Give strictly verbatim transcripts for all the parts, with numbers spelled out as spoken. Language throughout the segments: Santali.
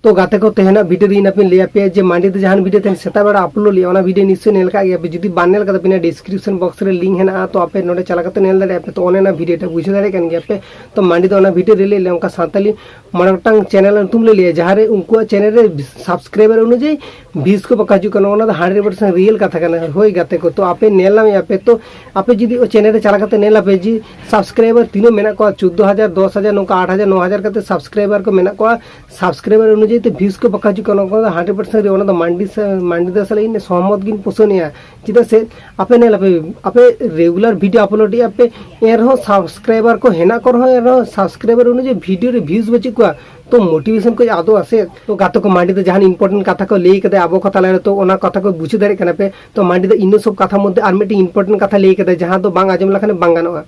ᱛᱚ ᱜᱟᱛᱮ ᱠᱚ, ᱛᱮᱦᱮᱧᱟᱜ ᱵᱷᱤᱰᱤᱭᱳ ᱨᱮ ᱤᱧ ᱟᱯᱮᱧ ᱞᱟᱹᱭ ᱟᱯᱮᱭᱟ ᱡᱮ ᱢᱟᱱᱰᱤ ᱫᱟ ᱡᱟᱦᱟᱱ ᱵᱷᱤᱰᱤᱭᱳ ᱛᱮᱦᱮᱧ ᱥᱮᱛᱟᱜ ᱵᱮᱲᱟ ᱟᱯᱞᱳᱰ ᱞᱮᱜᱼᱟ, ᱚᱱᱟ ᱵᱷᱤᱰᱤᱭᱳ ᱱᱤᱥᱪᱚᱭ ᱧᱮᱞ ᱠᱟᱜ ᱜᱮᱭᱟ ᱯᱮ᱾ ᱡᱩᱫᱤ ᱵᱟᱝ ᱧᱮᱞ ᱠᱟᱫᱟ ᱯᱮ, ᱤᱧᱟᱹᱜ ᱰᱤᱥᱠᱨᱤᱯᱥᱚᱱ ᱵᱚᱠᱥ ᱨᱮ ᱞᱤᱝᱠ ᱦᱮᱱᱟᱜᱼᱟ, ᱛᱚ ᱟᱯᱮ ᱱᱚᱸᱰᱮ ᱪᱟᱞᱟᱣ ᱠᱟᱛᱮ ᱧᱮᱞ ᱫᱟᱲᱮᱭᱟᱜᱼᱟ ᱯᱮ᱾ ᱛᱚ ᱚᱱᱮ ᱚᱱᱟ ᱵᱷᱤᱰᱤᱭᱳ ᱴᱟ ᱵᱩᱡᱷᱟᱹᱣ ᱫᱟᱲᱮᱭᱟᱜ ᱠᱟᱱ ᱜᱮᱭᱟ ᱯᱮ᱾ ᱛᱚ ᱢᱟᱱᱰᱤ ᱫᱟ ᱚᱱᱟ ᱵᱷᱤᱰᱤᱭᱳ ᱨᱮ ᱞᱟᱹᱭ ᱞᱮᱜᱼᱟ, ᱚᱱᱠᱟ ᱥᱟᱱᱛᱟᱞᱤ ᱢᱚᱬᱮ ᱜᱚᱴᱟᱝ ᱪᱮᱱᱮᱞ ᱧᱩᱛᱩᱢ ᱞᱮ ᱞᱟᱹᱭᱟ, ᱡᱟᱦᱟᱸ ᱨᱮ ᱩᱱᱠᱩᱣᱟᱜ ᱪᱮᱱᱮᱞ ᱨᱮ ᱥᱟᱵᱥᱠᱨᱟᱭᱵᱟᱨ ᱚᱱᱩᱡᱟᱭᱤ ᱵᱷᱤᱭᱩᱡᱽ ᱠᱚ ᱵᱟᱠᱚ ᱦᱤᱡᱩᱜ ᱠᱟᱱᱟ, ᱚᱱᱟ ᱫᱚ ᱦᱟᱱᱰᱨᱮᱰ ᱯᱟᱨᱥᱮᱱᱴ ᱨᱤᱭᱮᱞ ᱠᱟᱛᱷᱟ ᱠᱟᱱᱟ᱾ ᱦᱳᱭ ᱜᱟᱛᱮ ᱠᱚ, ᱛᱚ ᱟᱯᱮ ᱧᱮᱞ ᱧᱟᱢᱮᱜᱼᱟ ᱯᱮ, ᱛᱚ ᱟᱯᱮ ᱡᱩᱫᱤ ᱪᱮᱱᱮᱞ ᱨᱮ ᱪᱟᱞᱟᱣ ᱠᱟᱛᱮ ᱧᱮᱞ ᱟᱯᱮ ᱡᱮ ᱥᱟᱵᱥᱠᱨᱟᱭᱵᱟᱨ ᱛᱤᱱᱟᱹᱜ ᱢᱮᱱᱟᱜ ᱠᱚᱣᱟ, ᱪᱳᱫᱽᱫᱳ ᱦᱟᱡᱟᱨ, ᱫᱚᱥ ᱦᱟᱡᱟᱨ, ᱱᱚᱝᱠᱟ ᱟᱴ ᱦᱟᱡᱟᱨ, ᱱᱚ ᱦᱟᱡᱟᱨ ᱠᱟᱛᱮ ᱥᱟᱵᱥᱠᱨᱟᱭᱵᱟᱨ ᱠᱚ ᱢᱮᱱᱟᱜ ᱠᱚᱣᱟ, ᱥᱟᱵᱥᱠᱨᱟᱭᱵᱟᱨ ᱚᱱᱩᱡᱟᱭᱤ ᱛᱮ ᱵᱷᱤᱭᱩᱡᱽ ᱠᱚ ᱵᱟᱠᱚ ᱦᱤᱡᱩᱜ ᱠᱟᱱᱟ, ᱚᱱᱟ ᱫᱚ ᱦᱟᱱᱰᱨᱮᱰ ᱯᱟᱨᱥᱮᱱᱴ ᱨᱤᱭᱮᱞ, ᱚᱱᱟ ᱫᱚ ᱢᱟᱱᱰᱤ ᱥᱟ-, ᱢᱟᱱᱰᱤ ᱫᱟ ᱥᱟᱞᱟᱜ ᱤᱧ ᱥᱚᱦᱚᱢᱚᱛ ᱜᱤᱧ ᱯᱳᱥᱚᱱᱮᱜᱼᱟ᱾ ᱪᱮᱫᱟᱜ ᱥᱮ ᱟᱯᱮ ᱧᱮᱞ ᱟᱯᱮ, ᱟᱯᱮ ᱨᱮᱜᱩᱞᱟᱨ ᱵᱷᱤᱰᱤᱭᱳ ᱟᱯᱞᱳᱰ ᱮᱜᱼᱟ ᱯᱮ, ᱮᱱ ᱨᱮᱦᱚᱸ ᱥᱟᱵᱥᱠᱨᱟᱭᱵᱟᱨ ᱠᱚ ᱦᱮᱱᱟᱜ ᱠᱚ ᱨᱮᱦᱚᱸ, ᱮᱱ ᱨᱮᱦᱚᱸ ᱥᱟᱵᱥᱠᱨᱟᱭᱵᱟᱨ ᱚᱱᱩᱡᱟᱭᱤ ᱵᱷᱤᱰᱤᱭᱳ ᱨᱮ ᱵᱷᱤᱭᱩᱡᱽ ᱵᱟᱹᱪᱩᱜ ᱠᱚᱣᱟ, ᱛᱚ ᱢᱳᱴᱤᱵᱷᱮᱥᱚᱱ ᱠᱚ ᱟᱫᱚᱜᱼᱟ ᱥᱮ? ᱛᱚ ᱜᱟᱛᱮ ᱠᱚ, ᱢᱟᱱᱰᱤ ᱫᱟ ᱡᱟᱦᱟᱱ ᱤᱢᱯᱚᱨᱴᱮᱱᱴ ᱠᱟᱛᱷᱟ ᱠᱚ ᱞᱟᱹᱭ ᱠᱟᱫᱟ ᱟᱵᱚ ᱠᱚ ᱛᱟᱞᱟᱨᱮ, ᱛᱚ ᱚᱱᱟ ᱠᱟᱛᱷᱟ ᱠᱚ ᱵᱩᱡᱷᱟᱹᱣ ᱫᱟᱲᱮᱭᱟᱜ ᱠᱟᱱᱟ ᱯᱮ᱾ ᱛᱚ ᱢᱟᱱᱰᱤ ᱫᱟ ᱤᱱᱟᱹ ᱥᱚᱵ ᱠᱟᱛᱷᱟ ᱢᱚᱫᱽᱫᱷᱮ ᱟᱨ ᱢᱤᱫᱴᱮᱱ ᱤᱢᱯᱚᱨᱴᱮᱱᱴ ᱠᱟᱛᱷᱟ ᱞᱟᱹᱭ ᱠᱟᱫᱟ, ᱡᱟᱦᱟᱸ ᱫᱚ ᱵᱟᱝ ᱟᱸᱡᱚᱢ ᱞᱮᱠᱷᱟᱱ ᱵᱟᱝ ᱜᱟᱱᱚᱜᱼᱟ᱾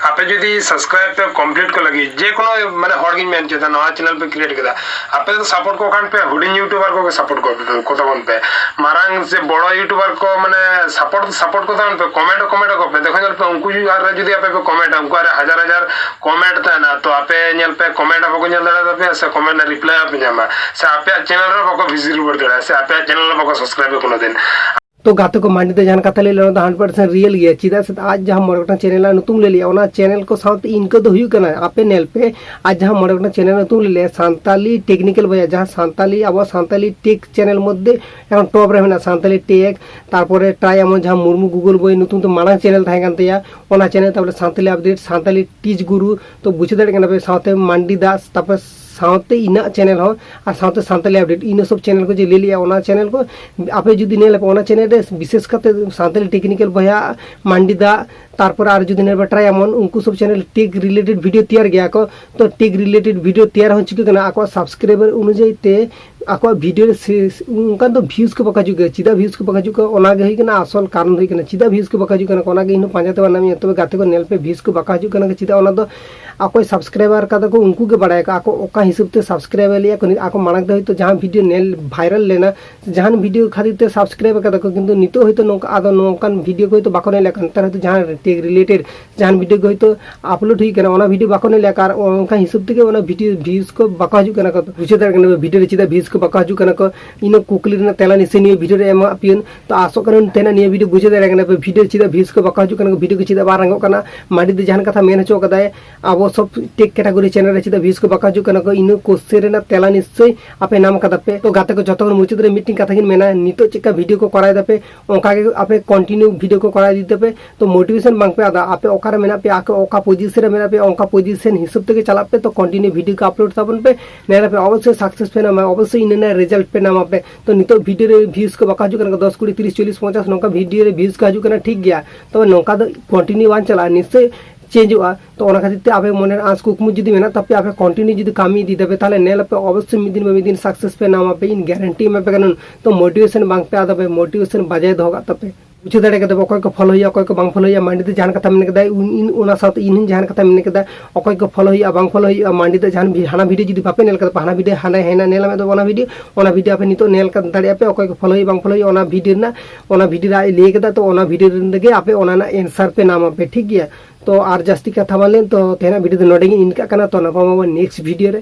ᱟᱯᱮ ᱡᱩᱫᱤ ᱥᱟᱵᱥᱠᱨᱟᱭᱤᱵ ᱯᱮ ᱠᱚᱢᱯᱞᱤᱴ ᱠᱚ ᱞᱟᱹᱜᱤᱫ, ᱡᱮ ᱠᱳᱱᱳ ᱢᱟᱱᱮ ᱦᱚᱲ ᱜᱤᱧ ᱢᱮᱱ ᱦᱚᱪᱚᱭᱮᱫᱟ, ᱱᱚᱣᱟ ᱪᱮᱱᱮᱞ ᱯᱮ ᱠᱨᱤᱭᱮᱴ ᱠᱮᱫᱟ, ᱟᱯᱮ ᱫᱚ ᱥᱟᱯᱳᱨᱴ ᱠᱚ ᱠᱷᱟᱱ ᱯᱮ, ᱦᱩᱰᱤᱧ ᱭᱩᱴᱩᱵᱟᱨ ᱠᱚᱜᱮ ᱥᱟᱯᱳᱨᱴ ᱠᱚ, ᱠᱚ ᱛᱟᱵᱚᱱ ᱯᱮ᱾ ᱢᱟᱨᱟᱝ ᱥᱮ ᱵᱚᱲᱚ ᱭᱩᱴᱩᱵᱟᱨ ᱠᱚ ᱢᱟᱱᱮ ᱥᱟᱯᱳᱨᱴ, ᱥᱟᱯᱳᱨᱴ ᱠᱚ ᱛᱟᱵᱚᱱ ᱯᱮ, ᱠᱚᱢᱮᱱᱴ, ᱠᱚᱢᱮᱱᱴ ᱟᱠᱚ ᱯᱮ᱾ ᱫᱮᱠᱷᱚ ᱧᱮᱞ ᱯᱮ, ᱩᱱᱠᱩ ᱡᱩᱫᱤ ᱟᱨ ᱡᱩᱫᱤ ᱟᱯᱮ ᱯᱮ ᱠᱚᱢᱮᱱᱴᱟ, ᱩᱱᱠᱩ ᱟᱨ ᱦᱟᱡᱟᱨ ᱦᱟᱡᱟᱨ ᱠᱚᱢᱮᱱᱴ ᱛᱟᱦᱮᱱᱟ, ᱛᱚ ᱟᱯᱮ ᱧᱮᱞ ᱯᱮ, ᱠᱚᱢᱮᱱᱴ ᱦᱚᱸ ᱵᱟᱠᱚ ᱧᱮᱞ ᱫᱟᱲᱮᱭᱟᱛᱟᱯᱮᱭᱟ ᱥᱮ ᱠᱚᱢᱮᱱᱴ ᱨᱮᱱᱟᱜ ᱨᱤᱯᱞᱟᱭ ᱵᱟᱯᱮ ᱧᱟᱢᱟ, ᱥᱮ ᱟᱯᱮᱭᱟᱜ ᱪᱮᱱᱮᱞ ᱨᱮ ᱵᱟᱠᱚ ᱵᱷᱤᱡᱤᱴ ᱨᱩᱣᱟᱹᱲ ᱫᱟᱲᱮᱭᱟᱜᱼᱟ, ᱥᱮ ᱟᱯᱮᱭᱟᱜ ᱪᱮᱱᱮᱞ ᱨᱮ ᱵᱟᱠᱚ ᱥᱟᱵᱥᱠᱨᱟᱭᱤᱵ ᱠᱳᱱᱳ ᱫᱤᱱ᱾ ᱛᱚ ᱜᱟᱛᱮ ᱠᱚ, ᱢᱟᱱᱰᱤ ᱫᱟ ᱡᱟᱦᱟᱸ ᱠᱟᱛᱷᱟ ᱞᱟᱹᱭ ᱞᱮᱫᱟ, ᱚᱱᱟ ᱫᱚ ᱦᱟᱱᱰᱨᱮᱰ ᱯᱟᱨᱥᱮᱱᱴ ᱨᱤᱭᱮᱞ ᱜᱮᱭᱟ᱾ ᱪᱮᱫᱟᱜ ᱥᱮ ᱟᱡ ᱡᱟᱦᱟᱸ ᱢᱚᱬᱮ ᱜᱚᱴᱟᱝ ᱪᱮᱱᱮᱞ ᱨᱮᱱᱟᱜ ᱧᱩᱛᱩᱢ ᱞᱟᱹᱭ ᱞᱮᱜᱼᱟ, ᱚᱱᱟ ᱪᱮᱱᱮᱞ ᱠᱚ ᱥᱟᱶᱛᱮ ᱤᱱᱠᱟᱹ ᱫᱚ ᱦᱩᱭᱩᱜ ᱠᱟᱱᱟ᱾ ᱟᱯᱮ ᱧᱮᱞ ᱯᱮ, ᱟᱡ ᱡᱟᱦᱟᱸ ᱢᱚᱬᱮ ᱜᱚᱴᱟᱝ ᱪᱮᱱᱮᱞ ᱧᱩᱛᱩᱢ ᱞᱟᱹᱭ ᱞᱮᱜᱼᱟ, ᱥᱟᱱᱛᱟᱞᱤ ᱴᱮᱠᱱᱤᱠᱮᱞ ᱵᱚᱭᱦᱟ, ᱡᱟᱦᱟᱸ ᱥᱟᱱᱛᱟᱞᱤ, ᱟᱵᱚ ᱥᱟᱱᱛᱟᱞᱤ ᱴᱮᱠ ᱪᱮᱱᱮᱞ ᱢᱚᱫᱽᱫᱷᱮ ᱮᱠᱫᱚᱢ ᱴᱚᱯ ᱨᱮ ᱢᱮᱱᱟᱜᱼᱟ ᱥᱟᱱᱛᱟᱞᱤ ᱴᱮᱠ, ᱛᱟᱨᱯᱚᱨᱮ ᱴᱨᱟᱭ ᱮᱢᱚᱱ, ᱡᱟᱦᱟᱸ ᱢᱩᱨᱢᱩ ᱜᱩᱜᱩᱞ ᱵᱚᱭ ᱧᱩᱛᱩᱢ ᱛᱮ ᱢᱟᱲᱟᱝ ᱪᱮᱱᱮᱞ ᱛᱟᱦᱮᱸ ᱠᱟᱱ ᱛᱟᱭᱟ, ᱚᱱᱟ ᱪᱮᱱᱮᱞ, ᱛᱟᱨᱯᱚᱨᱮ ᱥᱟᱱᱛᱟᱞᱤ ᱟᱯᱰᱮᱴ, ᱥᱟᱱᱛᱟᱞᱤ ᱴᱤᱪ ᱜᱩᱨᱩ, ᱛᱚ ᱵᱩᱡᱷᱟᱹᱣ ᱫᱟᱲᱮᱭᱟᱜ ᱠᱟᱱᱟ ᱯᱮ, ᱥᱟᱶᱛᱮ ᱢᱟᱱᱰᱤ ᱫᱟ, ᱛᱟᱨᱯᱚᱨᱮ ᱥᱟᱶᱛᱮ ᱤᱧᱟᱹᱜ ᱪᱮᱱᱮᱞ ᱦᱚᱸ, ᱟᱨ ᱥᱟᱶᱛᱮ ᱥᱟᱱᱛᱟᱞᱤ ᱟᱯᱰᱮᱴ, ᱤᱱᱟᱹ ᱥᱚᱵ ᱪᱮᱱᱮᱞ ᱠᱚ ᱡᱮ ᱞᱟᱹᱭ ᱞᱮᱜᱼᱟ, ᱚᱱᱟ ᱪᱮᱱᱮᱞ ᱠᱚ ᱟᱯᱮ ᱡᱩᱫᱤ ᱧᱮᱞ ᱟᱯᱮ, ᱚᱱᱟ ᱪᱮᱱᱮᱞ ᱨᱮ ᱵᱤᱥᱮᱥ ᱠᱟᱛᱮ ᱥᱟᱱᱛᱟᱞᱤ ᱴᱮᱠᱱᱤᱠᱮᱞ ᱵᱚᱭᱦᱟ, ᱢᱟᱱᱰᱤ ᱫᱟ, ᱛᱟᱨᱯᱚᱨ ᱟᱨ ᱡᱩᱫᱤ ᱧᱮᱞ ᱯᱮ ᱴᱨᱟᱭ ᱮᱢᱚᱱ, ᱩᱱᱠᱩ ᱥᱚᱵ ᱪᱮᱱᱮᱞ ᱴᱮᱠ ᱨᱤᱞᱮᱴᱮᱰ ᱵᱷᱤᱰᱤᱭᱳ ᱛᱮᱭᱟᱨ ᱜᱮᱭᱟ ᱠᱚ᱾ ᱛᱚ ᱴᱮᱠ ᱨᱤᱞᱮᱴᱮᱰ ᱵᱷᱤᱰᱤᱭᱳ ᱛᱮᱭᱟᱨ ᱦᱚᱸ ᱪᱤᱠᱟᱹ ᱠᱟᱱᱟ, ᱟᱠᱚᱣᱟᱜ ᱥᱟᱵᱥᱠᱨᱟᱭᱵᱟᱨ ᱚᱱᱩᱡᱟᱭᱤ ᱛᱮ ᱟᱠᱚᱣᱟᱜ ᱵᱷᱤᱰᱤᱭᱳ ᱨᱮ ᱥᱮ ᱚᱱᱠᱟᱱ ᱫᱚ ᱵᱷᱤᱭᱩᱡᱽ ᱠᱚ ᱵᱟᱠᱚ ᱦᱤᱡᱩᱜ ᱜᱮᱭᱟ᱾ ᱪᱮᱫᱟᱜ ᱵᱷᱤᱭᱩᱡᱽ ᱠᱚ ᱵᱟᱠᱚ ᱦᱤᱡᱩᱜ ᱠᱟᱱᱟ, ᱚᱱᱟ ᱜᱮ ᱦᱩᱭᱩᱜ ᱠᱟᱱᱟ ᱟᱥᱚᱞ ᱠᱟᱨᱚᱱ ᱫᱚ ᱦᱩᱭᱩᱜ ᱠᱟᱱᱟ ᱪᱮᱫᱟᱜ ᱵᱷᱤᱭᱩᱡᱽ ᱠᱚ ᱵᱟᱠᱚ ᱦᱤᱡᱩᱜ ᱠᱟᱱᱟ, ᱚᱱᱟ ᱜᱮ ᱤᱧ ᱦᱚᱸ ᱯᱟᱸᱡᱟ ᱛᱮ ᱵᱟᱝ ᱧᱟᱢᱤᱧᱟ᱾ ᱛᱚᱵᱮ ᱜᱟᱛᱮ ᱠᱚ, ᱧᱮᱞ ᱯᱮ, ᱵᱷᱤᱭᱩᱡᱽ ᱠᱚ ᱵᱟᱠᱚ ᱦᱤᱡᱩᱜ ᱠᱟᱱᱟ᱾ ᱪᱮᱫᱟᱜ? ᱚᱱᱟ ᱫᱚ ᱚᱠᱚᱭ ᱥᱟᱵᱥᱠᱨᱟᱭᱵᱟᱨ ᱠᱟᱫᱟ ᱠᱚ, ᱩᱱᱠᱩ ᱜᱮ ᱵᱟᱲᱟᱭ ᱟᱠᱚ, ᱟᱠᱚ ᱚᱠᱟ ᱦᱤᱥᱟᱹᱵ ᱛᱮ ᱥᱟᱵᱥᱠᱨᱟᱭᱵᱟᱨ ᱞᱮᱭᱟ ᱠᱚ᱾ ᱟᱠᱚ ᱢᱟᱲᱟᱝ ᱛᱮ ᱦᱚᱭᱛᱳ ᱡᱟᱦᱟᱸ ᱵᱷᱤᱰᱤᱭᱳ ᱧᱮᱞ ᱵᱷᱟᱭᱨᱟᱞ ᱞᱮᱱᱟ, ᱡᱟᱦᱟᱱ ᱵᱷᱤᱰᱤᱭᱳ ᱠᱷᱟᱹᱛᱤᱨ ᱛᱮ ᱥᱟᱵᱥᱠᱨᱟᱭᱤᱵ ᱟᱠᱟᱫᱟ ᱠᱚ, ᱠᱤᱱᱛᱩ ᱱᱤᱛᱚᱜ ᱦᱚᱭᱛᱳ ᱱᱚᱝᱠᱟ ᱟᱫᱚ ᱱᱚᱝᱠᱟᱱ ᱵᱷᱤᱰᱤᱭᱳ ᱠᱚ ᱦᱚᱭᱛᱳ ᱵᱟᱠᱚ ᱧᱮᱞᱮᱫ ᱠᱟᱱ, ᱱᱮᱛᱟᱨ ᱦᱚᱭᱛᱳ ᱡᱟᱦᱟᱸ ᱴᱮᱠ ᱨᱤᱞᱮᱴᱮᱰ ᱡᱟᱦᱟᱱ ᱵᱷᱤᱰᱤᱭᱳ ᱜᱮ ᱦᱚᱭᱛᱳ ᱟᱯᱞᱳᱰ ᱦᱩᱭ ᱠᱟᱱᱟ, ᱚᱱᱟ ᱵᱷᱤᱰᱤᱭᱳ ᱵᱟᱠᱚ ᱧᱮᱞᱮᱫ ᱠᱟᱱ, ᱟᱨ ᱚᱱᱠᱟ ᱦᱤᱥᱟᱹᱵ ᱛᱮᱜᱮ ᱚᱱᱟ ᱵᱷᱤᱰᱤᱭᱳ ᱵᱷᱤᱭᱩᱡᱽ ᱠᱚ ᱵᱟᱠᱚ ᱦᱤᱡᱩᱜ ᱠᱟᱱᱟ ᱠᱚ᱾ ᱵᱩᱡᱷᱟᱹᱣ ᱫᱟᱲᱮᱭᱟᱜ ᱠᱟᱱᱟ ᱵᱷᱤᱰᱤᱭᱳ ᱨᱮ ᱪᱮᱫᱟᱜ ᱵᱷᱤᱭᱩᱡᱽ ᱠᱚ ᱵᱟᱠᱚ ᱦᱤᱡᱩᱜ ᱠᱟᱱᱟ ᱠᱚ, ᱤᱱᱟᱹ ᱠᱩᱠᱞᱤ ᱨᱮᱱᱟᱜ ᱛᱮᱞᱟ ᱱᱤᱥᱪᱚᱭ ᱱᱤᱭᱟᱹ ᱵᱷᱤᱰᱤᱭᱳ ᱨᱮ ᱮᱢᱟᱜ ᱯᱮᱭᱟᱹᱧ᱾ ᱛᱚ ᱟᱥᱚᱜ ᱠᱟᱱᱟ ᱛᱮᱦᱮᱧᱟᱜ ᱱᱤᱭᱟᱹ ᱵᱷᱤᱰᱤᱭᱳ ᱵᱩᱡᱷᱟᱹᱣ ᱫᱟᱲᱮᱭᱟᱜ ᱠᱟᱱᱟ ᱯᱮ, ᱵᱷᱤᱰᱤᱭᱳ ᱪᱮᱫᱟᱜ ᱵᱷᱤᱭᱩᱡᱽ ᱠᱚ ᱵᱟᱠᱚ ᱦᱤᱡᱩᱜ ᱠᱟᱱᱟ ᱠᱚ, ᱵᱷᱤᱰᱤᱭᱳ ᱠᱚ ᱪᱮᱫᱟᱜ ᱵᱟᱝ ᱨᱟᱝᱜᱚᱜ ᱠᱟᱱᱟ᱾ ᱢᱟᱹᱱᱰᱤ ᱫᱚ ᱡᱟᱦᱟᱱ ᱠᱟᱛᱷᱟ ᱢᱮᱱ ᱦᱚᱪᱚ ᱠᱟᱫᱟᱭ, ᱟᱵᱚ ᱥᱚᱵ ᱴᱮᱠ ᱠᱮᱴᱟᱜᱚᱨᱤ ᱪᱮᱱᱮᱞ ᱨᱮ ᱪᱮᱫᱟᱜ ᱵᱷᱤᱭᱩᱡᱽ ᱠᱚ ᱵᱟᱠᱚ ᱦᱤᱡᱩᱜ ᱠᱟᱱᱟ ᱠᱚ, ᱤᱱᱟᱹ ᱠᱚᱥᱪᱮᱱ ᱨᱮᱱᱟᱜ ᱛᱮᱞᱟ ᱱᱤᱥᱪᱚᱭ ᱟᱯᱮ ᱧᱟᱢ ᱠᱟᱫᱟ ᱯᱮ᱾ ᱛᱚ ᱜᱟᱛᱮ ᱠᱚ, ᱡᱚᱛᱚ ᱠᱷᱚᱱ ᱢᱩᱪᱟᱹᱫ ᱨᱮ ᱢᱤᱫᱴᱮᱱ ᱠᱟᱛᱷᱟ ᱜᱤᱧ ᱢᱮᱱᱟ, ᱱᱤᱛᱚᱜ ᱪᱮᱫᱠᱟ ᱵᱷᱤᱰᱤᱭᱳ ᱠᱚ ᱠᱚᱨᱟᱣ ᱫᱟᱯᱮ, ᱚᱱᱠᱟ ᱜᱮ ᱟᱯᱮ ᱠᱚᱱᱴᱤᱱᱤᱭᱩ ᱵᱷᱤᱰᱤᱭᱳ ᱠᱚ ᱠᱚᱨᱟᱣ ᱤᱫᱤ ᱛᱟᱯᱮ᱾ ᱛᱚ ᱢᱳᱴᱤᱵᱷᱮᱥᱚᱱ ᱵᱟᱝ ᱯᱮ ᱟᱫᱟ, ᱟᱯᱮ ᱚᱠᱟᱨᱮ ᱢᱮᱱᱟᱜ ᱯᱮᱭᱟ, ᱟᱯᱮ ᱚᱠᱟ ᱯᱚᱡᱤᱥᱚᱱ ᱨᱮ ᱢᱮᱱᱟᱜ ᱯᱮᱭᱟ, ᱚᱱᱠᱟ ᱯᱚᱡᱤᱥᱚᱱ ᱦᱤᱥᱟᱹᱵ ᱛᱮᱜᱮ ᱪᱟᱞᱟᱜ ᱯᱮ᱾ ᱛᱚ ᱠᱚᱱᱴᱤᱱᱤᱭᱩ ᱵᱷᱤᱰᱤᱭᱳ ᱠᱚ ᱟᱯᱞᱳᱰ ᱛᱟᱵᱚᱱ ᱯᱮ, ᱧᱮᱞ ᱟᱯᱮ ᱚᱵᱚᱥᱥᱳᱭ ᱥᱟᱠᱥᱮᱥ ᱯᱮ ᱧᱟᱢᱟ, ᱚᱵᱚᱥᱥᱳᱭ ᱤᱱᱟᱹ ᱨᱮᱱᱟᱜ ᱨᱮᱡᱟᱞᱴ ᱯᱮ ᱧᱟᱢᱟ ᱯᱮ᱾ ᱛᱚ ᱱᱤᱛᱚᱜ ᱵᱷᱤᱰᱤᱭᱳ ᱨᱮ ᱵᱷᱤᱭᱩᱡᱽ ᱠᱚ ᱵᱟᱠᱚ ᱦᱤᱡᱩᱜ ᱠᱟᱱᱟ, ᱫᱚᱥ, ᱠᱩᱲᱤ, ᱛᱤᱨᱤᱥ, ᱪᱚᱞᱞᱤᱥ, ᱯᱚᱧᱪᱟᱥ ᱱᱚᱝᱠᱟ ᱵᱷᱤᱰᱤᱭᱳ ᱨᱮ ᱵᱷᱤᱭᱩᱡᱽ ᱠᱚ ᱦᱤᱡᱩᱜ ᱠᱟᱱᱟ, ᱴᱷᱤᱠ ᱜᱮᱭᱟ, ᱛᱚᱵᱮ ᱱᱚᱝᱠᱟ ᱫᱚ ᱠᱚᱱᱴᱤᱱᱤᱭᱩ ᱵᱟᱝ ᱪᱟᱞᱟᱜᱼᱟ, ᱱᱤᱥᱪᱚᱭ ᱪᱮᱧᱡᱚᱜᱼᱟ᱾ ᱛᱚ ᱚᱱᱟ ᱠᱷᱟᱹᱛᱤᱨ ᱛᱮ ᱟᱯᱮ ᱢᱚᱱᱮᱨᱮ ᱟᱸᱥ ᱠᱩᱠᱢᱩ ᱡᱩᱫᱤ ᱢᱮᱱᱟᱜ ᱛᱟᱯᱮᱭᱟ, ᱟᱯᱮ ᱠᱚᱱᱴᱤᱱᱤᱭᱩ ᱡᱩᱫᱤ ᱠᱟᱹᱢᱤ ᱤᱫᱤ ᱛᱟᱯᱮ, ᱛᱟᱦᱚᱞᱮ ᱧᱮᱞ ᱟᱯᱮ ᱚᱵᱚᱥᱥᱳᱭ ᱢᱤᱫ ᱫᱤᱱ ᱵᱟ ᱢᱤᱫ ᱫᱤᱱ ᱥᱟᱠᱥᱮᱥ ᱯᱮ ᱧᱟᱢᱟ ᱯᱮ, ᱤᱧ ᱜᱮᱨᱮᱱᱴᱤ ᱮᱢᱟ ᱯᱮ ᱠᱟᱱᱟ᱾ ᱛᱚ ᱢᱳᱴᱤᱵᱷᱮᱥᱚᱱ ᱵᱟᱝ ᱯᱮ ᱟᱫᱟ ᱯᱮ, ᱢᱳᱴᱤᱵᱷᱮᱥᱚᱱ ᱵᱟᱡᱟᱭ ᱫᱚᱦᱚ ᱠᱟᱜ ᱛᱟᱯᱮ᱾ ᱵᱩᱡᱷᱟᱹᱣ ᱫᱟᱲᱮ ᱠᱟᱫᱟ ᱯᱮ, ᱚᱠᱚᱭ ᱠᱚ ᱯᱷᱚᱞᱳ ᱦᱩᱭᱩᱜᱼᱟ, ᱚᱠᱚᱭ ᱠᱚ ᱵᱟᱝ ᱯᱷᱚᱞᱳ ᱦᱩᱭᱩᱜᱼᱟ᱾ ᱢᱟᱹᱱᱰᱤ ᱫᱚ ᱡᱟᱦᱟᱱ ᱠᱟᱛᱷᱟ ᱢᱮᱱ ᱠᱮᱫᱟ, ᱤᱧ, ᱤᱧ ᱚᱱᱟ ᱥᱟᱶᱛᱮ ᱤᱧ ᱦᱚᱸᱧ ᱡᱟᱦᱟᱱ ᱠᱟᱛᱷᱟ ᱢᱮᱱ ᱠᱮᱫᱟ, ᱚᱠᱚᱭ ᱠᱚ ᱯᱷᱚᱞᱳ ᱦᱩᱭᱩᱜᱼᱟ, ᱵᱟᱝ ᱯᱷᱚᱞᱳ ᱦᱩᱭᱩᱜᱼᱟ᱾ ᱢᱟᱹᱱᱰᱤ ᱫᱚ ᱡᱟᱦᱟᱱ ᱵᱷᱤ-, ᱦᱟᱱᱟ ᱵᱷᱤᱰᱤᱭᱳ ᱡᱩᱫᱤ ᱵᱟᱯᱮ ᱧᱮᱞ ᱠᱟᱫᱟ, ᱦᱟᱱᱟ ᱵᱷᱤᱰᱤᱭᱳ, ᱦᱟᱱᱟ, ᱦᱟᱱᱟ ᱧᱮᱞ ᱢᱮ ᱫᱚ ᱚᱱᱟ ᱵᱷᱤᱰᱤᱭᱳ, ᱚᱱᱟ ᱵᱷᱤᱰᱤᱭᱳ ᱟᱯᱮ ᱱᱤᱛᱚᱜ ᱧᱮᱞ ᱠᱟᱫ ᱫᱟᱲᱮᱭᱟᱜᱼᱟ ᱯᱮ, ᱚᱠᱚᱭ ᱠᱚ ᱯᱷᱚᱞᱳ ᱦᱩᱭᱩᱜᱼᱟ, ᱵᱟᱝ ᱯᱷᱚᱞᱳ ᱦᱩᱭᱩᱜᱼᱟ, ᱚᱱᱟ ᱵᱷᱤᱰᱤᱭᱳ ᱨᱮᱱᱟᱜ, ᱚᱱᱟ ᱵᱷᱤᱰᱤᱭᱳ ᱨᱮ ᱟᱡ ᱞᱟᱹᱭ ᱠᱟᱫᱟ, ᱛᱚ ᱚᱱᱟ ᱵᱷᱤᱰᱤᱭᱳ ᱨᱮᱱ ᱛᱮᱜᱮ ᱟᱯᱮ ᱚᱱᱟ ᱨᱮᱱᱟᱜ ᱮᱱᱥᱟᱨ ᱯᱮ ᱧᱟᱢᱟ ᱯᱮ, ᱴᱷᱤᱠ ᱜᱮᱭᱟ᱾ ᱛᱚ ᱟᱨ ᱡᱟᱹᱥᱛᱤ ᱠᱟᱛᱷᱟ ᱵᱟᱝ ᱞᱟᱹᱭ, ᱛᱚ ᱛᱮᱦᱮᱧᱟᱜ ᱵᱷᱤᱰᱤᱭᱳ ᱫᱚ ᱱᱚᱰᱮ ᱜᱤᱧ ᱤᱱᱠᱟᱜ ᱠᱟᱱᱟ᱾ ᱛᱚ ᱱᱟᱯᱟᱢ ᱟᱵᱚᱱ ᱱᱮᱠᱥᱴ ᱵᱷᱤᱰᱤᱭᱳ ᱨᱮ᱾